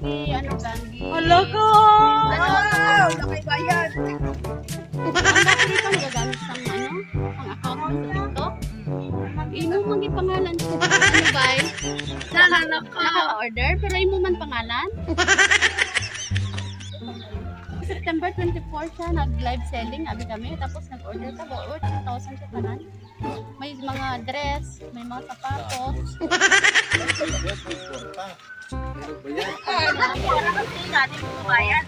Gi, ano gang, gi. Hala ka! Ano? Wow! Laki bayad! Ang dati pa nagagamit sa ano, ang account mo sa TikTok. Imo man gi pangalan ko. Ano ba? Naka-order pero imo man pangalan. September 24 siya nag-live selling abi kami, tapos nag-order ka ba 2,000 siya tanan. May mga dress, may mga sapatos. Para kasi dati mo bayad.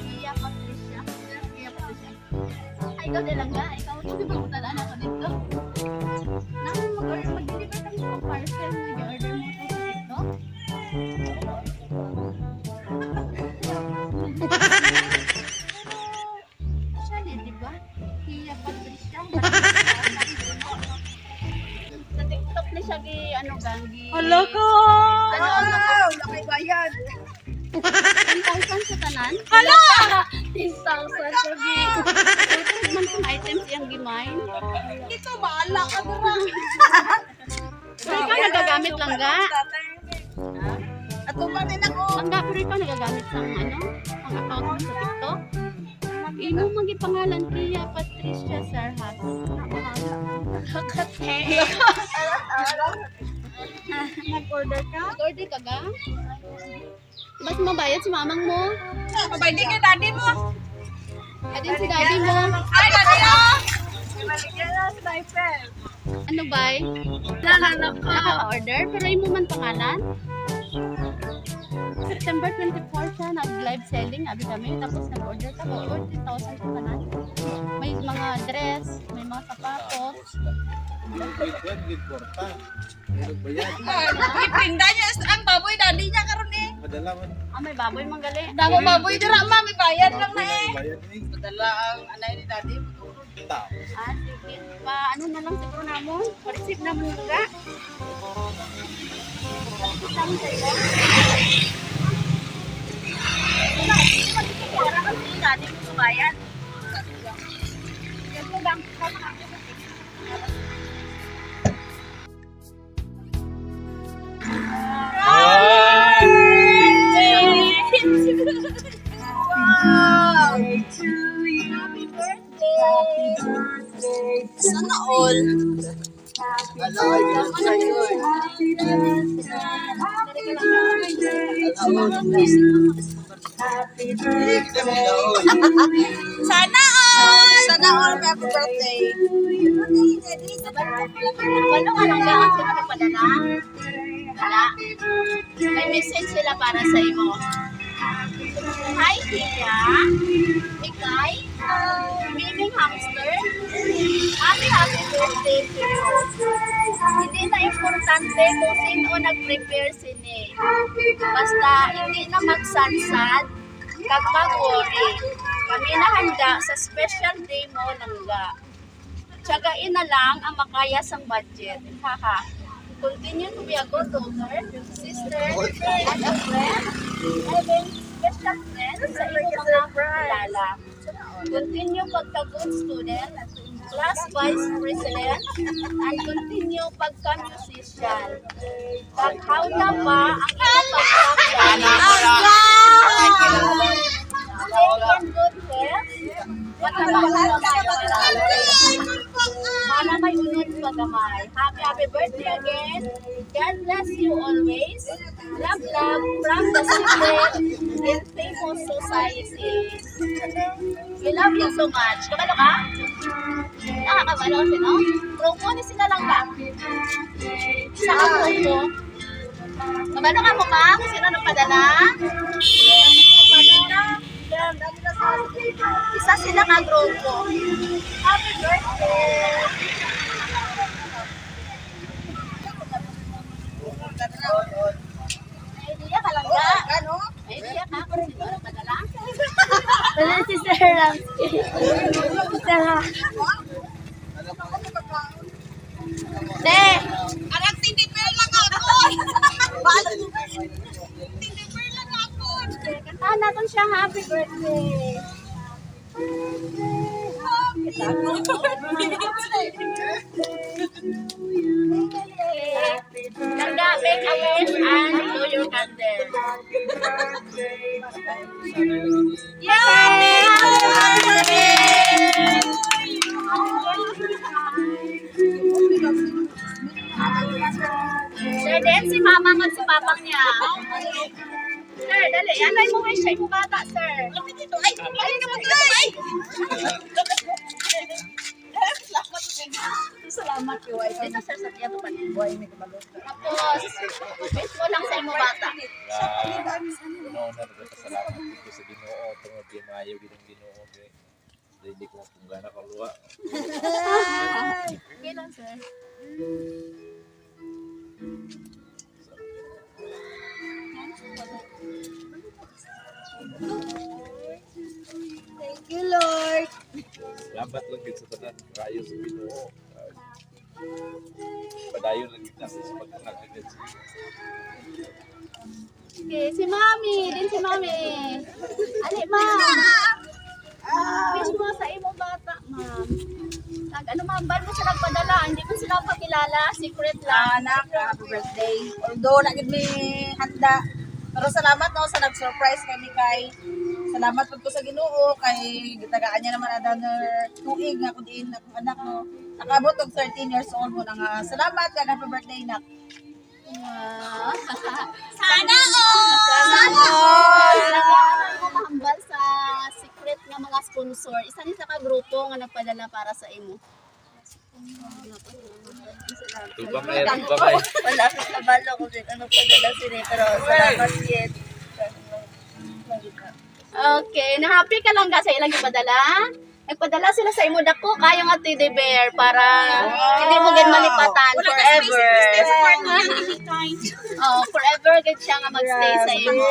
Iya Patricia. Iya Patricia. Ay, ikaw din lang ga. Ikaw di ba mutalaan ako dito? Naman mag-order, mag-deliver kami sa parcel. Nag-order mo ito sa TikTok. Pero, siya ni, di ba? Iya Patricia. Sa TikTok ni siya gi, ano gang, gi. Hala ka! Ano, ano, Wow! Laki bayad! 10,000 sa tanan? Hala! 10,000 sa gi. Tutod man kung items iyang gimine. Ito, bahala ka na. Pero ikaw nagagamit lang ga. Ato pa din ako. Ang ga, pero ikaw nagagamit sang ano, ang account mo sa TikTok. Imo man gi pangalan Kia Patricia Sarhas. Nag-order ka? Nag-order ka ga? Ba't mabayad si mamang mo? Mabay din kay daddy mo. Adin si daddy mo. Ay, daddy oh! Maligyan na sa diaper. Ano ba? Naka-order pero imo man pangalan. September 24 siya nag-live selling abi kami, tapos nag-order ka ba 3,000 sa tanan. May mga dress, may mga sapatos. Ipinda niya ang baboy daddy niya karon eh. Ah, may baboy manggali. Damo baboy dira ma, may bayad lang na eh. Padala ang anay ni daddy. Ah, sige. Pa, ano na lang siguro namon? Pa-receive namon ka. Para kasi daddy mo bayad. Wow! Happy birthday! Sana all. Sana all! Sana all happy birthday. Wala ka lang ba? Sino ka padala? Wala. May message sila para sa imo. Hi, Tia. Mikay. Miming Hamster. Happy, happy birthday to you. Hindi na importante kung sino nag-prepare sini. Basta hindi na magsansad, kag mag-worry. Kami na handa sa special day mo langga. Tiyagain na lang ang makaya sang budget. Haha. Continue to be a good daughter, sister, and a friend, even special friend sa iyong mga kilala. Continue pagka-good student, class vice president, and continue pagka-musician. Paghawla pa ang iyong pagka-piano. Stay in good health. Matama para may unod pagamay. Happy, happy birthday again. God bless you always. Love, love from the secret and favorite Grupo Society. We love you so much. Kabalo ka? Nakakabalo sino? Grupo ni sila lang ba? Sa ka grupo. Kabalo ka mo ma? Kung sino nagpadala? Isa sila ka grupo. Happy birthday! May idea ka lang ka? Ano? May idea ka kung sino nagpadala? Wala si Sir Ramsey. Sir, Te! Anak, tindipel lang ako. Tindipel lang ako. Kantahan natin siya happy birthday. Langga, make a wish and blow your candle. Yay! Happy birthday! Sir, din si mama at si papang niya. Sir, dali. Anay mo wish ay mo bata, sir. Ay, ay, ay, Salamat, Iway. Dito, sir, sa tiyato pa. Buhay, may kabalo. Tapos, wish mo lang sa imo bata. Una-una, nagpasalamat ko sa Ginoo tungod kay maayo gid ang Ginoo kay dili ko mapunggana kaluwa. Okay lang, sir. Thank you, Lord. Salamat lang gid sa tanan kaayo sa Ginoo. Padayon lang gid na sa pagkakalagad sa Okay, si Mami. Din si Mami. Ali, ma'am. Wish mo sa imo bata, ma'am. Nag, ano, ma'am, ba't mo sila nagpadala? Hindi mo sila pakilala. Secret lang. Anak, happy birthday. Although, lagi may handa. Pero salamat no sa nag-surprise kami kay salamat pud ko sa Ginoo kay gitagaan niya naman another tuig nga kun diin akong anak no. Nakabot og 13 years old mo na nga. Salamat kay happy birthday nak. Wow. Sana all. Sana all. Nag-aaral mo mahambal sa secret nga mga sponsor. Isa ni sa ka grupo nga nagpadala para sa imo. Tubang ay, tubang ay. wala akong kabalo kung ano padala sila pero salamat yet. Okay, na-happy ka lang ka sa ilang ipadala? Nagpadala sila sa imo dako kayo nga teddy bear para hindi mo gid malipatan forever. Oh, forever gid siya nga magstay sa imo.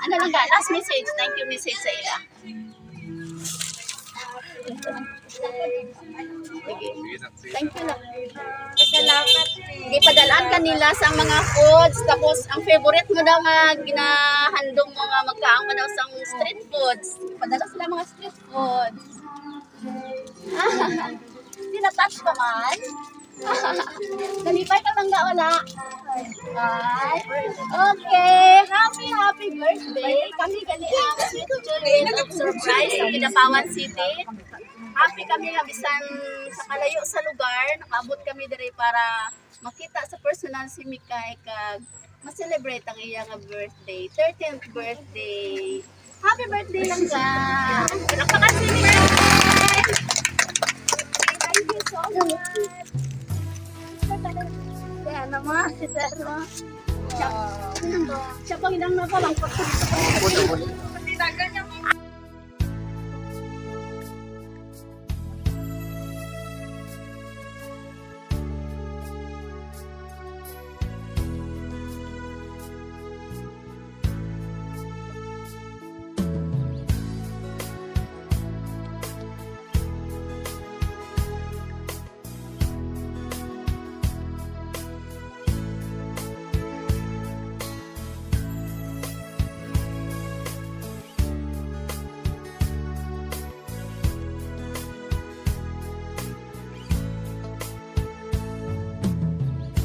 Ano lang ka? Last message. Thank you message sa ila. Sige. Sige na, sige. Thank you lang. Salamat. Gipadalaan kanila sa mga foods. Tapos, ang favorite mo daw nga ginahandong mo nga magkaon ka daw sa street foods. Padala sila mga street foods. Hindi na-touch pa man. Nalipay ka lang ga wala. Ay. Okay. Happy, happy birthday. Kami gali ang Sweet Children of Surprise sa Kidapawan City. Happy kami nga bisan sa kalayo sa lugar, nakaabot kami diri para makita sa personal si Mikay kag ma-celebrate ang iya nga birthday, 13th birthday. Happy birthday lang ka. Palakpakan si Mikay. Thank you so much. Kaya naman, si Sir. Siya, siya pang ilang na pa lang.